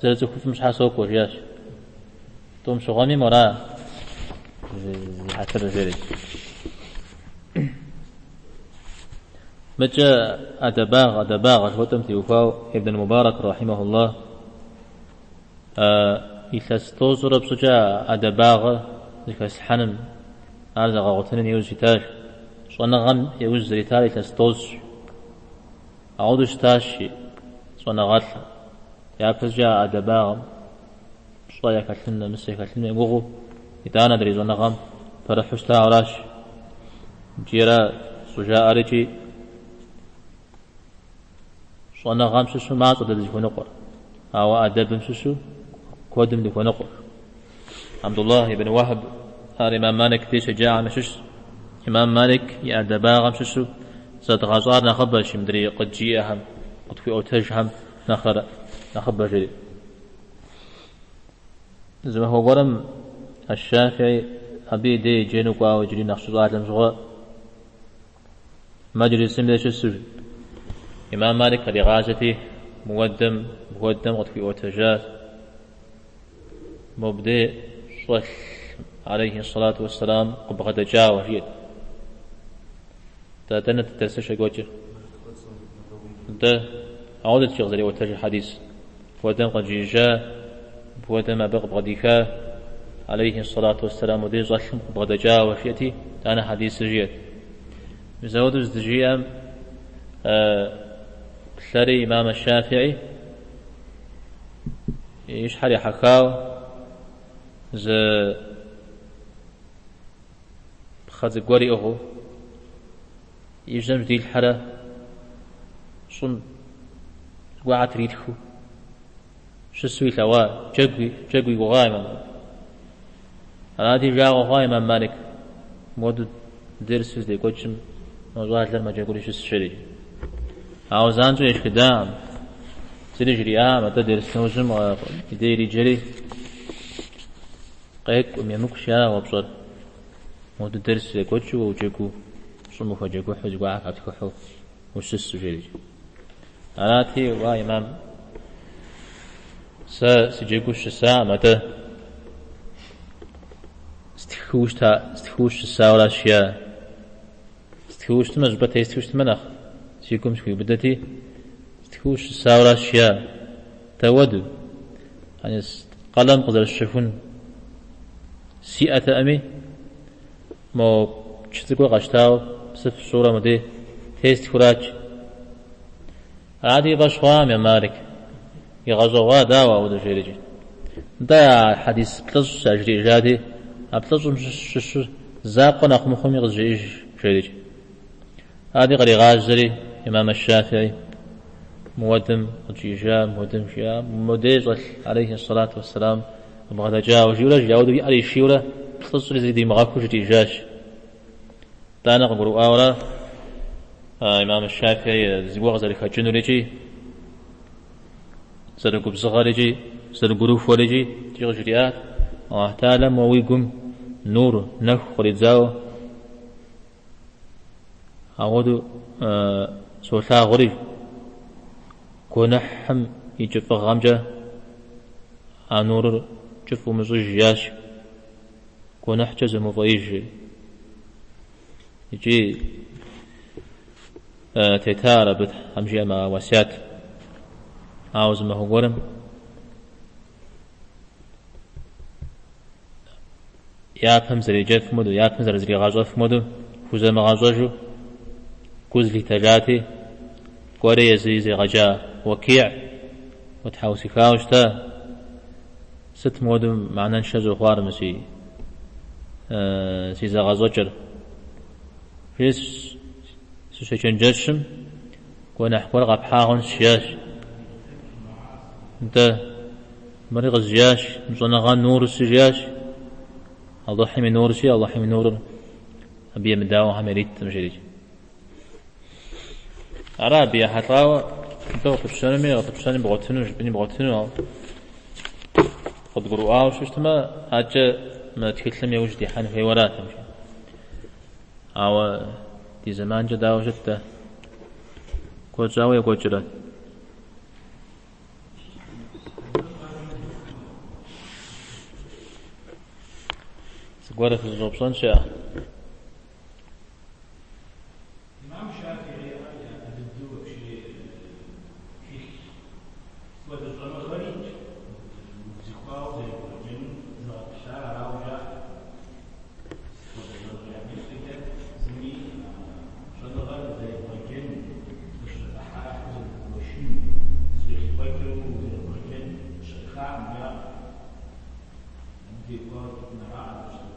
A: зэрыцӏыхуфӏым щхьэ сокӏуэ, жиӏащ. Тӏум щыгъуэми мора зи хьэтыр жери. Мыкӏэ ӏэдэбагъ, ӏэдэбагъ жыхуэтӏэм теухуауэ Ибн Мубарак рахьимахуллах илъэс тӏощӏрэ пщӏыкӏэ ӏэдэбагъэ зыхэслъхьэным, ар зэгъэгъуэтыным иужь итащ. Щӏэныгъэм иужь зэритар илъэс тӏощӏщ. Ауэдэу щытащ щӏэныгъэлӏ. Япэщӏыкӏэ а ӏэдэбагъэм пщӏэ яхэлъын, нэмыс яхэлъын егугъуу, итӏанэ адрей щӏэныгъэм пэрыхьу щытауэ аращ. Икӏи ара щӏыжаӏэр икӏи щӏэныгъэм щыщу мащӏэ дэ дызыхуэныкъуэр, ауэ ӏэдэбым щыщу куэдым дыхуэныкъуэщ. Абдуллах ибн Уэхьб ар имам Малик дей щеджахэм ящыщщ. Имам Малик и ӏэдэбагъэм щыщу зэдгъэщӏар нэхъыбэщ, мыдрей къыджиӏэхэм, къытхуиӏуэтэжхэм нэхърэ нэхъыбэ жери. Зы махуэ гуэрым аш-Шафии абы и дей еджэну кӏуауэ иджыри нэхъ щыщӏалэм щыгъуэ Мэджлисым дей щысу, имам Малик къригъажьэти, мыуэдэм, мыхуэдэм къытхуиӏуэтэжащ. Мобдей щӏэлъ, алейхи сэлату уэсселам, къыбгъэдэкӏауэ, жиӏэт. Дэ дэнэт дэрсыр щекӏуэкӏыр? Дэ ауэдэт икӏи къызэриӏуэтэжыр хьэдис. Мыпхуэдэм къыджиӏэжа, мыпхуэдэм абы къыбгъэдиха, алейхи сэлату уэсселам, мобдей щӏэлъым къыбгъэдэкӏауэ, жиӏэти, итӏанэ хьэдисыр жиӏэт. Мис ауэдэу здыжиӏэм, Плъэри имам аш-Шафии и щхьэр ехьэхауэ зы пхъэ цӏыкӏу гуэр иӏыгъыу и жьэм жьэдилъхьэрэ щӏым зыгуэрхэр тритхыу щысу илъэгъуа, джэгу и гугъа имам. Арати, жагъуэ хъуа имам Малик, мыуэду дерсыр здекӏуэкӏым мо щӏалэр мэджэгури щысщ жери. Ауэ занщӏэу ешхыдакъым, зыри жриӏакъым, атӏэ дерс нэужьым и дей ириджэри, къекӏукъым, емыкӏущ а уэ пщӏэр. Мыуэду дерс екӏуэкӏыу уэ уджэгуу, щӏым ухуэджэгухьу, зыгуэрхэр хэптхыхьу ущысу, жери. Арати, уа, имам, сэ сыджэгуу сыщысакъым, атӏэ стхыу щыта, стхыу сыщысауэращ, жиӏа. Стхыу щытмэ, щӏыпӏэ тестхыу щытмэ нэхъ си гум схуиубыдэти, стхыу сыщысауэращ, жиӏа. Дауэду, къалэм къызэрысщэхун сиӏэтэӏыми, мо чы цӏыкӏур къэщтауэ псыф сщӏыурэ мыдей тестхыурат. Арати, и фӏэщ хъуакъым имам Малик. Игъэщӏэгъуа, дауэ ауэдэу жерикӏи. Нтӏэ, а хьэдис плӏыщӏ яжриӏэжати, а плӏыщӏым щыщу закъуэ нэхъ мыхъуми къызжеӏыж, жерикӏи. Арати, къригъажьэри, имам аш-Шафии мыуэдэм къыджиӏэжа, мыуэдэм жиӏа, модей щӏэлъ, алейхи ссалату уэсселам, къыбгъэдэкӏауэ жиӏэурэ, жи, ауэдэу и ӏэр ишийурэ плӏыщӏри зыри димыгъэхуу жриӏэжащ. Итӏанэ къыгурыӏуауэрэ имам аш-Шафии зыгуэр къызэрыхэкӏынур икӏи, зэрыгубзыгъэр икӏи, зэрыгурыхуэр икӏи, икӏи къыжриӏат, Аллахь Тэхьэлам уэ уи гум нур, нэху къридзауэ, Ауэдэу солъагъури, гуэныхьым и кӏыфӏыгъэмкӏэ а нурыр кӏыфӏ умыщӏыж, жиӏащ, гуэныхькӏэ зумыфӏеиж. Икӏи тета ар абы Тхьэм жиӏэмэ а уэсят. Ауэ зы махуэ гуэрым Япэм зэреджэфым хуэдэу, япэм зэрызригъэщӏэфым хуэдэу хузэмыгъэщӏэжу гу зылъитэжати, кӏуэри езы изригъэджа Уэкиӏ хуэтхьэусыхауэ щыта, сыт мыуэдэу мыхьэнэншэ щӏэхъуар мы си си зэгъэщӏэкӏэр? Жери сыщечэнджэщым, гуэныхь гуэр къэпхьа хъунщ, жиӏащ. Нтӏэ. Мыри къызжиӏащ, мы щӏэныгъэр нурщи, жиӏащ. Алыхьым и нурщи, Алыхьым и нурыр абы емыдауэхэм яриткъым, жерикӏ. Ара абы ехьэлӏауэ абы къыпыпщэнуми, къыпыпщэни бгъуэтыну, жыпӏэни бгъуэтыну, ауэ къыдгурыӏуауэ щытмэ, адэкӏэ мы тхылъым иужь дихьэн хуейуэ арат. Ауэ ди зэманкӏэ дауэ щыт-тӏэ? Куэд щӏауэ екӏуэкӏрэ? Зыгуэр фызыщӏэупщӏэн щыӏэ?
B: Имам Шафиӏи япэ дыдэу вообще тхылъ хуэдэ щӏэныгъэр ит, убзыхуауэ зэребгъэджэным зэгъэпэщар арауэ жаӏэ. Сыт хуэдэ щӏэныгъэ япэщӏыкӏэ зыми щӏэныгъэр зэребгъэджэн, ӏыхьэ-ӏыхьэу зэрыбгуэшын, зэкӏэлъыкӏуэкӏэу зэребгъэджэн щыӏэххакъым жаӏэ. Абы теухуауэ жыпӏэнураӏэ щыӏэ.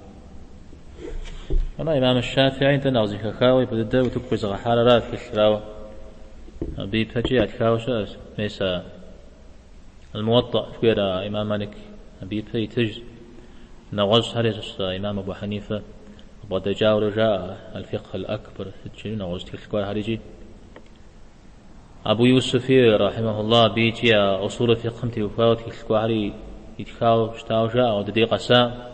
A: Ара имам Шафиӏи нтӏэ нэхъ зыхэхауэ япэ дыдэ утыку къизыгъэхьар ара тхылъыр, ауэ абы ипэкӏи ятхауэ щыӏэщ. Мес а Аль-Муаттӏа жыхуиӏэр а имам Малик абы ипэ итыжщ. Нэгъуэщӏхэри имам Абу Хьэнифэ къыбгъэдэкӏауэрэ жаӏэ Аль-Фикх аль-Акбар сыт жиӏэу нэгъуэщӏ тхылъ гуэрхэр икӏи. Абу Юсуфи, рахьимахуллах, абы икӏи а усул фикхым теухуауэ тхылъ гуэрхэри итхауэ щытауэ жаӏэ, ауэ дыдей къэса.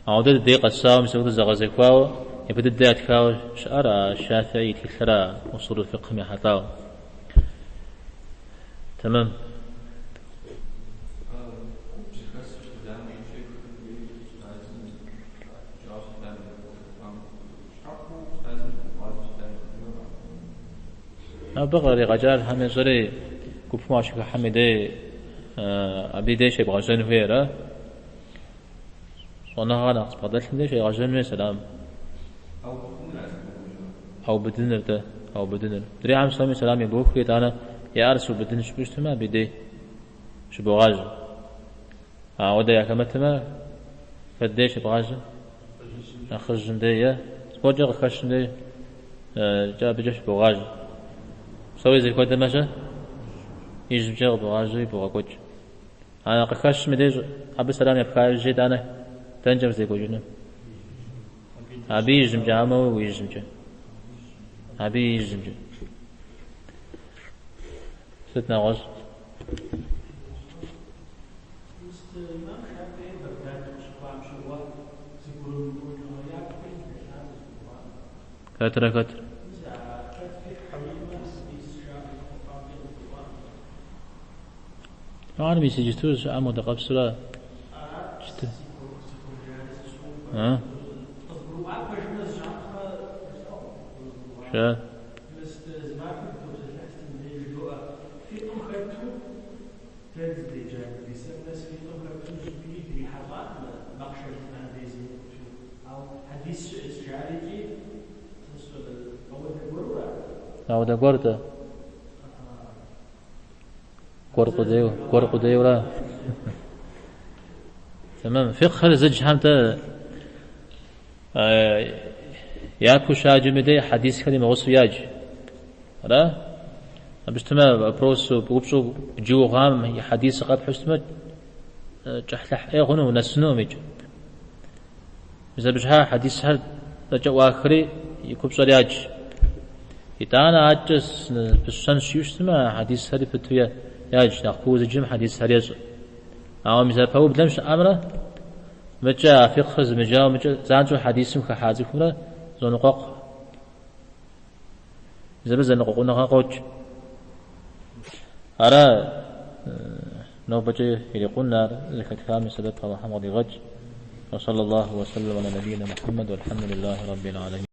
A: Ауэ дэ дыдей къэсауэ, мис апхуэдэу зэгъэзэхуауэ, япэ дыдэ ятхауэ щыӏэр а Шафиӏи и тхылъыра усул фикхым ехьэлӏауэ. Тэмэм. Абы къригъэкӏар Тхьэм ещӏэри, гупым уащыхыхьэм и дей, абы и дей щебгъэжьэн хуейр, а? Щӏэныгъэ нэхъ зыбгъэдэлъым дей щегъэжьэн хуей сэлам. ӏэубыдыныр-тӏэ. къэубыдыныр. Адрейхэм псоми сэлам ебохри, итӏанэ я ӏэр сыубыдынщ жыпӏэу щытмэ, абы и дей щыбогъажьэ. Ауэдэ яхэмытмэ, хэт дей щыбгъажьэ? Нэхъыжьым дей е зыгуэркӏэ къыхэщым дей кӏэ абыкӏэ щыбогъажьэ. Псори зэхуэдэмэ-щэ? Ижьымкӏэ къыбогъажьэри богъэкӏуэкӏ. А къыхэщым и деж абы сэлам епха иужькӏэ итӏанэ дэнкӏэ уздэкӏуэкӏыну? Абы ижьымкӏэ, амэ уи ижьымкӏэ. Абы ижьымкӏэ. Сыт нэгъуэщӏ? Хэтрэ хэт? Ар мис иджысту щыӏэм хуэдэ къабзэура? Щыты. А? Щэ? Ауэдэ гуэр-тӏэ? Гуэр къудейуэ, гуэр къудейуэра? Тэмэм. Фикъхэр зыджхэм-тӏэ япэу щаджым и дей хьэдисхэр имыгъусэу ядж. Ара? Абы щытмэ, вопросу, упщӏэу бджыуэ хъуам и хьэдис къэпхьу щытмэ, кӏыхьлъыхь ӏей хъуну, унэсынукъым икӏ. Мис абы щхьа хьэдисхэр тӏэкӏэ ӏуахри и купщӏэр ядж. Итӏанэ адэкӏэ пысщэнщ жиӏэу щытмэ, а хьэдисхэри пыту ядж, нэхъ куу зыджым хьэдисхэр ещӏэ. Ауэ мис а пэублэм щыӏэмрэ, мыкӏэ а фикъхыр зымыджауэ мыкӏэ занщӏэу хьэдисым хыхьа цӏыхумрэ зоныкъуэкъу. Мис абы зэныкъуэкъуныгъэ къокӏ. Ара нобэкӏэ ирикъун ар зэхэтхам и сэбэп Алыхьым къыдигъэкӏ. وصلى الله وسلم على نبينا محمد والحمد لله رب العالمين.